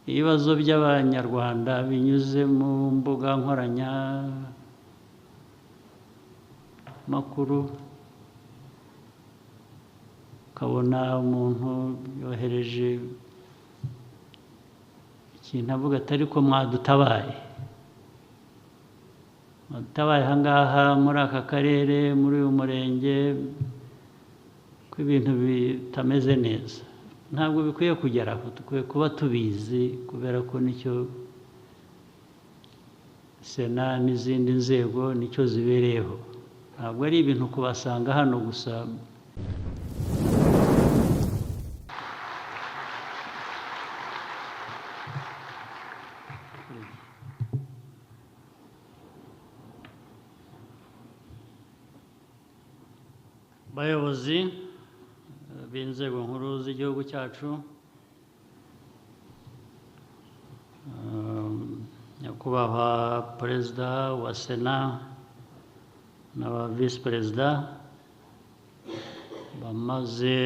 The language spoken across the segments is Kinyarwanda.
Ibibazo by'Abanyarwanda binyuze mu mbuga nkoranya-makuru, ukabona umuntu yohereje ikintu avuga ati ariko mwadutabaye, mwadutabaye aha ngaha muri aka karere, muri uyu murenge, ko ibintu bitameze neza. Ntabwo bikwiye kugera aho, dukwiye kuba tubizi, kubera ko nicyo Sena n'izindi nzego nicyo zibereyeho. Ntabwo ari ibintu kubasanga hano gusa. Bayobozi b'inzego nkuru z'igihugu cyacu, Nyakubahwa Perezida wa Sena n'aba Visi Perezida bamaze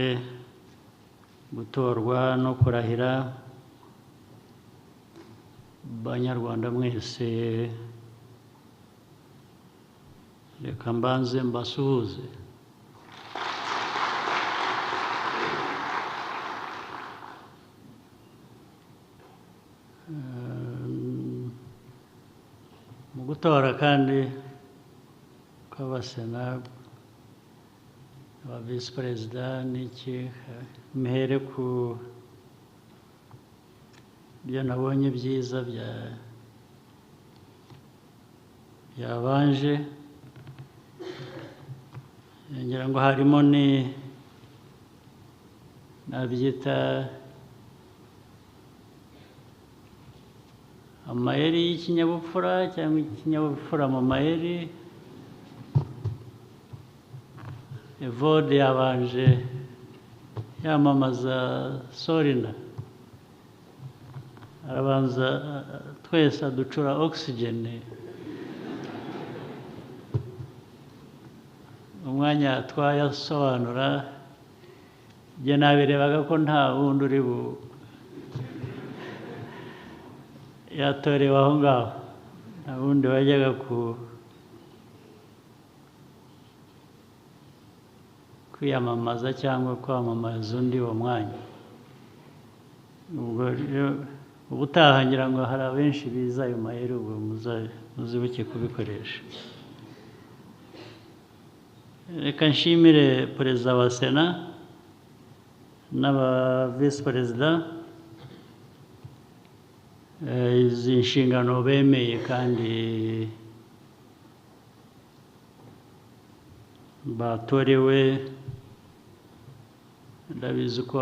gutorwa no kurahira, Banyarwanda mwese, reka mbanze mbasuhuze. Mu gutora kandi kw'abasena, aba Visi Perezida n'iki, mhere ku byo nabonye byiza byabanje, ngira ngo harimo ni nabyita amayeri y'ikinyabupfura cyangwa ikinyabupfura mu mayeri. Evode yabanje yamamaza Solina, arabanza twese aducura oxygen, umwanya twayasobanura jye nabirebaga ko nta wundi uri bu yatorewe aho ngaho, nta wundi wajyaga ku kwiyamamaza cyangwa kwamamaza undi uwo mwanya. Ubwo rero ubutaha ngira ngo hari abenshi biza ayo mayeri, ubwo muzibuke kubikoresha. Reka nshimire Perezida wa Sena n'aba Visi Perezida izi nshingano bemeye kandi batorewe. Ndabizi ko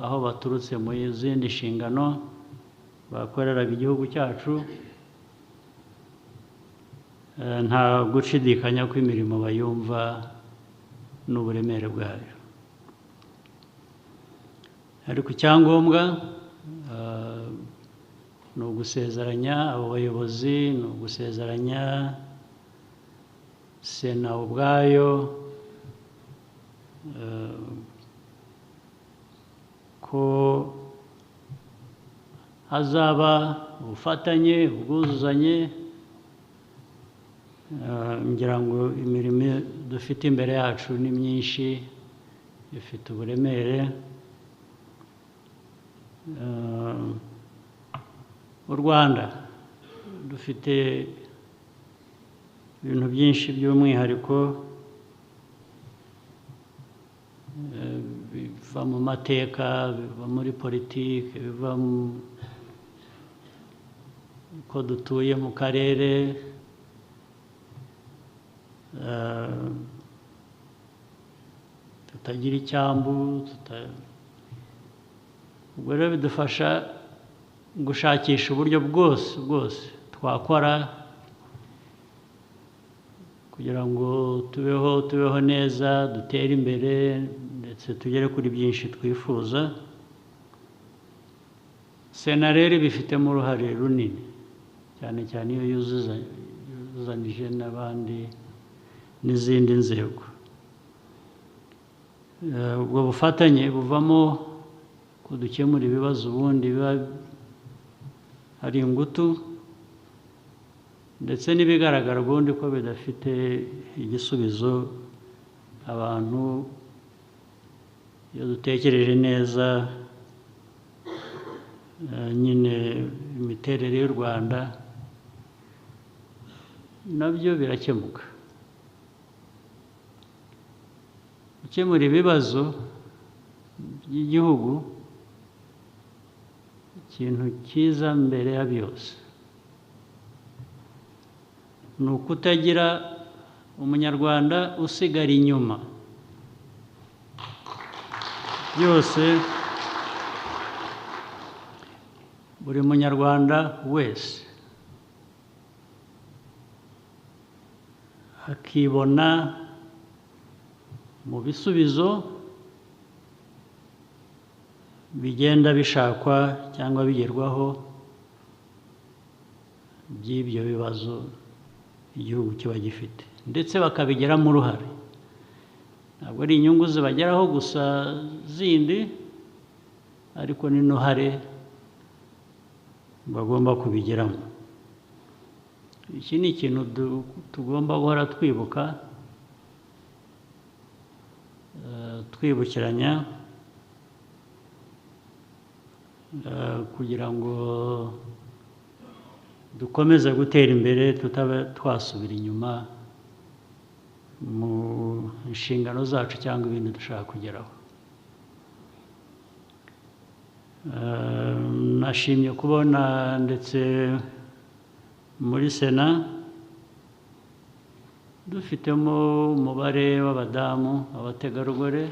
aho baturutse mu zindi nshingano bakoreraga igihugu cyacu, nta gushidikanya ko imirimo bayumva n'uburemere bwayo. Ariko icyangombwa ni ugusezeranya abo bayobozi, ni ugusezeranya Sena ubwayo, ko hazaba ubufatanye, ubwuzuzanye. Ngira ngo imirimo dufite imbere yacu ni myinshi, ifite uburemere. U Rwanda dufite ibintu byinshi by'umwihariko biva mu mateka, biva muri politiki, biva mu ko dutuye mu karere, tutagira icyambu, ubwo rero bidufasha gushakisha uburyo bwose bwose twakora kugira ngo tubeho neza, dutere imbere, ndetse tugere kuri byinshi twifuza. Sena rero ibifitemo uruhare runini, cyane cyane iyo yuzuzanije n'abandi n'izindi nzego. Ubwo bufatanye buvamo ko dukemura ibibazo ubundi biba hari ingutu ndetse n'ibigaragara ubundi ko bidafite igisubizo. Abantu iyo dutekereje neza nyine imiterere y'u Rwanda nabyo birakemuka. Gukemura ibibazo by'igihugu, ikintu cyiza mbere ya byose ni ukutagira umunyarwanda usigara inyuma. Byose buri munyarwanda wese akibona mu bisubizo bigenda bishakwa cyangwa bigerwaho by'ibyo bibazo igihugu kiba gifite, ndetse bakabigiramo uruhare. Ntabwo ari inyungu zibageraho gusa zindi, ariko n'uruhare bagomba kubigiramo. Iki ni ikintu tugomba guhora twibuka, twibukiranya, kugira ngo dukomeze gutera imbere, tutaba twasubira inyuma mu nshingano zacu cyangwa ibindi dushaka kugeraho. Nashimye kubona ndetse muri Sena dufitemo umubare w'abadamu, abategarugori.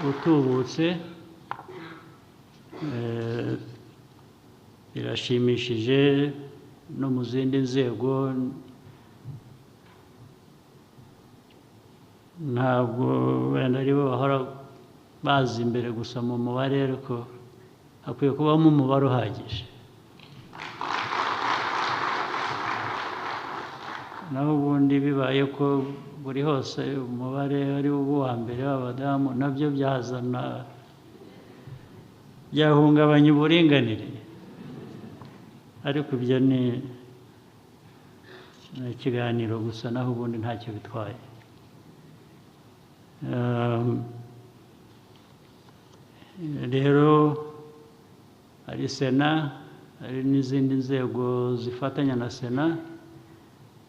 Utubutse, birashimishije. No mu zindi nzego ntabwo wenda aribo bahora baza imbere gusa mu mubare, ariko hakwiye kubamo umubare uhagije. Naho ubundi bibaye ko buri hose umubare ari uwa mbere w'abadamu, nabyo byazana byahungabanya uburinganire, ariko ibyo ni ikiganiro gusa, naho ubundi ntacyo bitwaye. Rero hari Sena, hari n'izindi nzego zifatanya na Sena.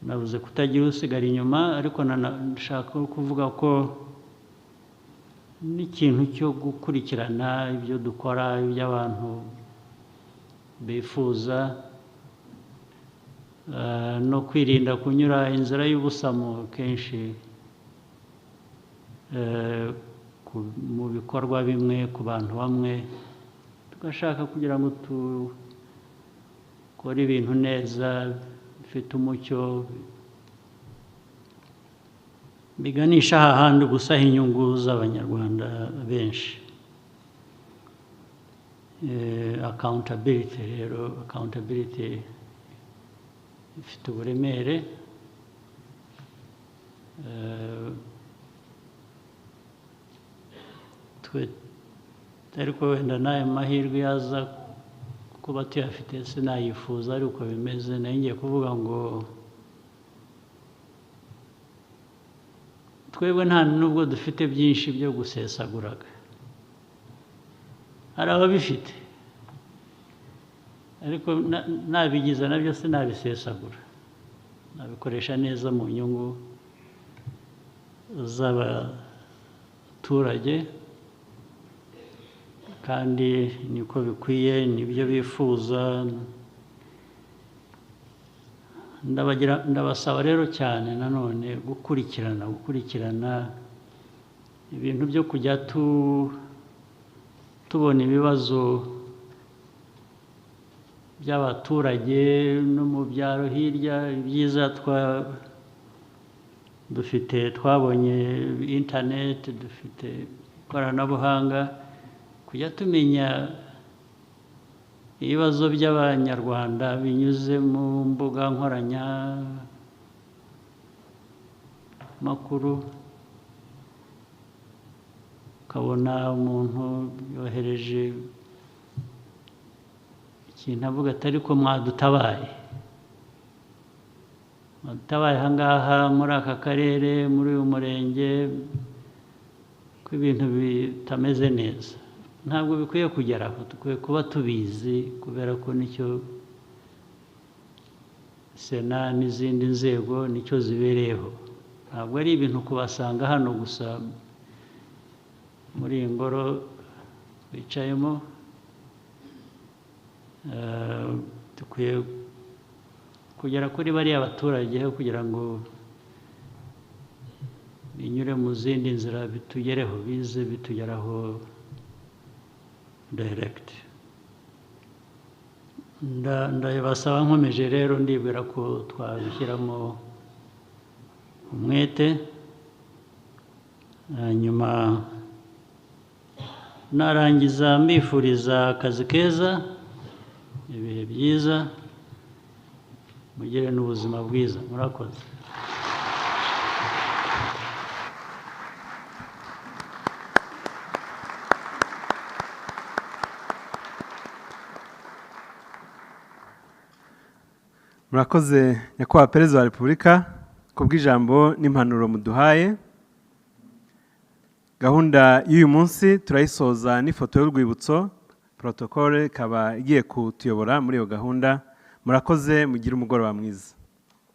Navuze kutagira usigara inyuma, ariko nashaka kuvuga ko n'ikintu cyo gukurikirana ibyo dukora, ibyo abantu bifuza, no kwirinda kunyura inzira y'ubusamo kenshi mu bikorwa bimwe ku bantu bamwe, tugashaka kugira ngo dukore ibintu neza bifite umucyo, biganisha ahandi gusa inyungu z'abanyarwanda benshi. Accountability rero, accountability ifite uburemere. Twe ariko wenda n'ayo mahirwe yaza kuba tuyafite sinayifuza, ariko bimeze. Ngiye kuvuga ngo twebwe nta nubwo dufite byinshi byo gusesaguraga, hari ababifite, ariko nabigize nabyo sinabisesagura, nabikoresha neza mu nyungu z'abaturage, kandi niko bikwiye, nibyo bifuza. Ndabasaba rero cyane nanone gukurikirana ibintu byo kujya tubona ibibazo by'abaturage no mu byaro hirya. Ibyiza dufite, twabonye internet, dufite ikoranabuhanga, kujya tumenya ibibazo by'abanyarwanda binyuze mu mbuga nkoranyamaguru. Ukabona umuntu yohereje ikintu avuga ati: "Ariko mwadutabaye, mwadutabaye aha ngaha muri aka karere, muri uyu murenge, ko ibintu bitameze neza." Ntabwo bikwiye kugera aho, dukwiye kuba tubizi, kubera ko nicyo Sena n'izindi nzego nicyo zibereyeho. Ntabwo ari ibintu kubasanga hano gusa muri iyi ngoro bicayemo. Dukwiye kugera kuri bariya baturage kugira ngo binyure mu zindi nzira bitugereho, bize bitugeraho direct. Ndabasaba nkomeje rero, ndibwira ko twabishyiramo umwete. Hanyuma narangiza mbifuriza akazi keza, ibihe byiza, mugire n'ubuzima bwiza. Murakoze. Murakoze, Nyakubahwa Perezida wa Repubulika, ku bw'ijambo n'impanuro muduhaye. Gahunda y'uyu munsi turayisoza n'ifoto y'urwibutso. Protocole ikaba igiye kutuyobora muri iyo gahunda. Murakoze, mugire umugoroba mwiza.